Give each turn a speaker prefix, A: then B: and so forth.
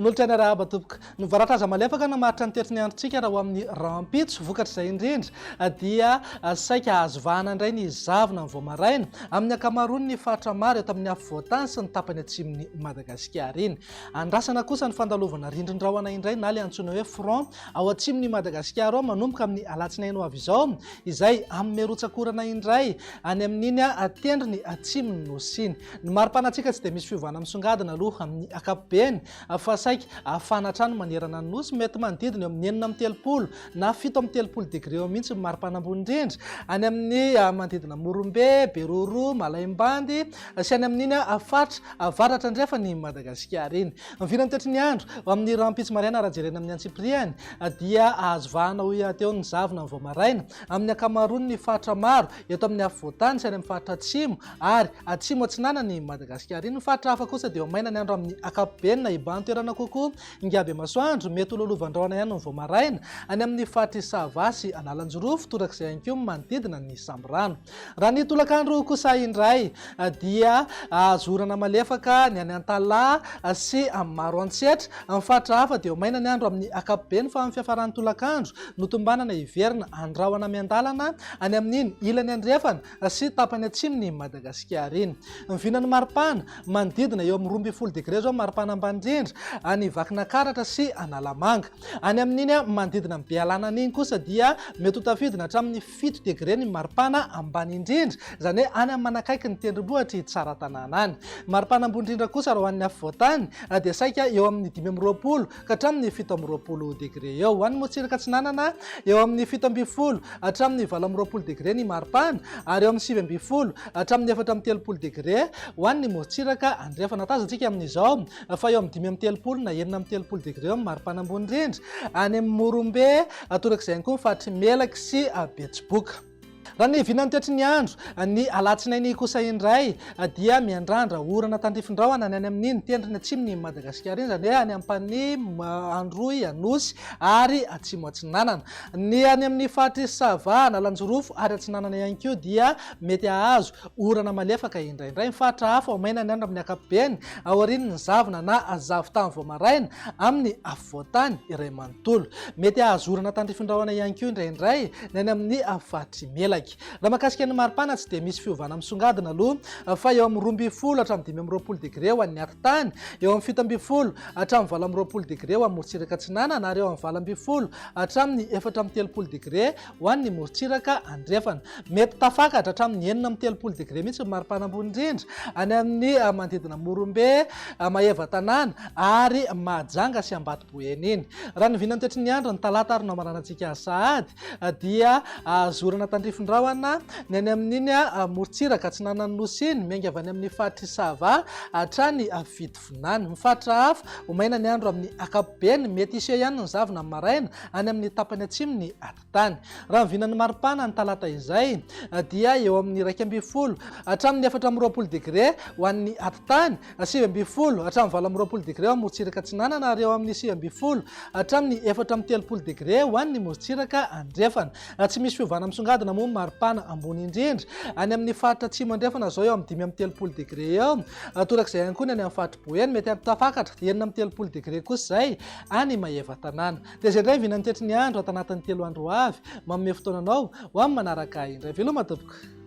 A: Manolotra ny arahaba tompoko. Ny varatra aza malefaka namaritra ny toetry ny androntsika raha ho amin'ny rahampitso. Vokatr'izay indrindra dia saika azo vahana indray ny zavona ny vao maraina amin'ny ankamaroan'ny faritra maro eto amin'ny afovoan-tany sy ny tapany atsimon'i Madagasikara iny. Andrasana kosa ny fandalovana rindrin-drahona indray na ilay antsoina hoe front ao atsimon'i Madagasikara ao manomboka amin'ny alatsinainy ho avy izao izay hanome rotsak'orana indray any amin'iny tendrony atsimon'ny Nosy iny. Ny mari-panantsika tsy dia misy fiovana misongadina aloha amin'ny ankapobeny fa saika hafana hatrany manerana ny Nosy, mety manodidina eo amin'ny 36 na 37 degre eo mihitsy ny mari-pana ambony indrindra any amin'ny manodidina Morombe, Beroroha, Malaimbandy sy any amin'iny faritra avaratra andrefan'i Madagasikara iny. Ny vinan'ny toetry ny andro ho amin'ny rahampitso maraina raha jerena amin'ny antsipiriany dia azo vahana hoy aho teo ny zavona vao maraina amin'ny ankamaroan'ny faritra maro eto amin'ny afovoan-tany sy any amin'ny faritra atsimo ary atsimo atsinanan'i Madagasikara iny. Ny faritra hafa kosa dia ho maina ny andro amin'ny ankapobeny na hibahan-toerana kokoa ingahy masoandro. Mety ho lolovan-drahona ihany ny vao maraina any amin'ny faritr'i Sava sy Analanjirofo, torak'izay ihany koa ny manodidina ny Sambirano. Raha ny tolakandro kosa indray dia azo orana malefaka ny any Antalaha sy Maroantsetra. Amin'ny faritra hafa dia ho maina ny andro amin'ny ankapobeny fa amin'ny fiafaran'ny tolakandro no tombanana hiverina andrahona miandalana any amin'iny ilany andrefana sy tapany atsimon'i Madagasikara iny. Ny vinan'ny maripana, manodidina eo amin'ny 12 degre izao ny maripana ambany indrindra any Vakinakaratra sy Analamanga. Any amin'iny manodidina ny Bealanana iny kosa dia mety ho tafidina hatramin'ny fito degre ny maripana ambany indrindra, izany hoe any amin'ny manakaiky ny tendrombohitr'i Tsaratanàna any. Maripana ambony indrindra kosa raha ho an'ny afovoan-tany dia saika eo amin'ny 25 ka hatramin'ny 27 degre eo. Ho an'ny morontsiraka atsinanana, eo amin'ny 17 hatramin'ny 28 degre ny maripana ary eo amin'ny 19 hatramin'ny 34 degre ho an'ny morontsiraka andrefana. Tazantsika amin'izao fa eo amin'ny 35 na 36 degre eo amin'ny maripana ambony indrindra any amin'ny Morombe, torak'izay ihany koa ny faritr'i Melaky sy Betsiboka. Raha ny vinan'ny toetry ny andro, ny alatsinainy kosa indray dia miandrandra orana tandrifin-drahona ny any amin'iny tendrony atsimon'i Madagasikara iny, izany hoe any Ampanihy, Androy, Anosy ary Atsimo Atsinanana. Ny any amin'ny faritr'i Sava, Analanjirofo ary Atsinanana ihany koa dia mety hahazo Orana malefaka indraindray. Ny faritra hafa ho maina ny andro amin'ny ankapobeny, aorian'ny zavona na zavon-tany vao maraina, amin'ny afovoan-tany iray manontolo. Mety hahazo orana tandrifin-drahona ihany koa indraindray ny any amin'ny faritr'i Melaky. Raha mahakasika ny maripana, tsy dia misy fiovana misongadina aloha fa eo amin'ny 12 hatramin'ny 25 degre ho an'ny atitany, eo amin'ny 17 hatramin'ny 28 degre ho an'ny morontsiraka atsinanana ary eo amin'ny 18 hatramin'ny 34 degre ho an'ny morontsiraka andrefana. Mety tafakatra hatramin'ny 36 degre mihitsy ny maripana ambony indrindra any amin'ny manodidina Morombe, Maevatanàna ary Mahajanga sy Ambatoboeny iny. Raha ny vinan'ny toetry ny andro ny talata ary no hamaranantsika azy sahady dia azo orana tandrifin-drahona ny any amin'iny morontsiraka atsinanan'ny Nosy iny, miainga avy any amin'ny faritr'i Sava hatrany Fitovinany. Ny faritra hafa, ho maina ny andro amin'ny ankapobeny, mety hiseho ihany ny zavona amin'ny maraina any amin'ny tapany atsimon'ny atitany. Raha ny vinan'ny maripana ny talata izay dia eo amin'ny 11 hatramin'ny 24 degre ho an'ny atitany, 19 hatramin'ny 28 degre ho an'ny morontsiraka atsinanana ary eo amin'ny 19 hatramin'ny 34 degre ho an'ny morontsiraka andrefana. Tsy misy fiovana misongadina moa ny maripana ambony indrindra any amin'ny faritra atsimo andrefana izao eo amin'ny 35 degre eo. Torak'izay ihany koa ny any amin'ny faritr'i Boeny, mety hampitafakatra 36 degre kosa izay any Maevatanàna. Dia izay indray ny vinan'ny toetry ny andro ato anatin'ny telo andro ho avy. Manome fotoana anao ho amin'ny manaraka indray. Veloma tompoko.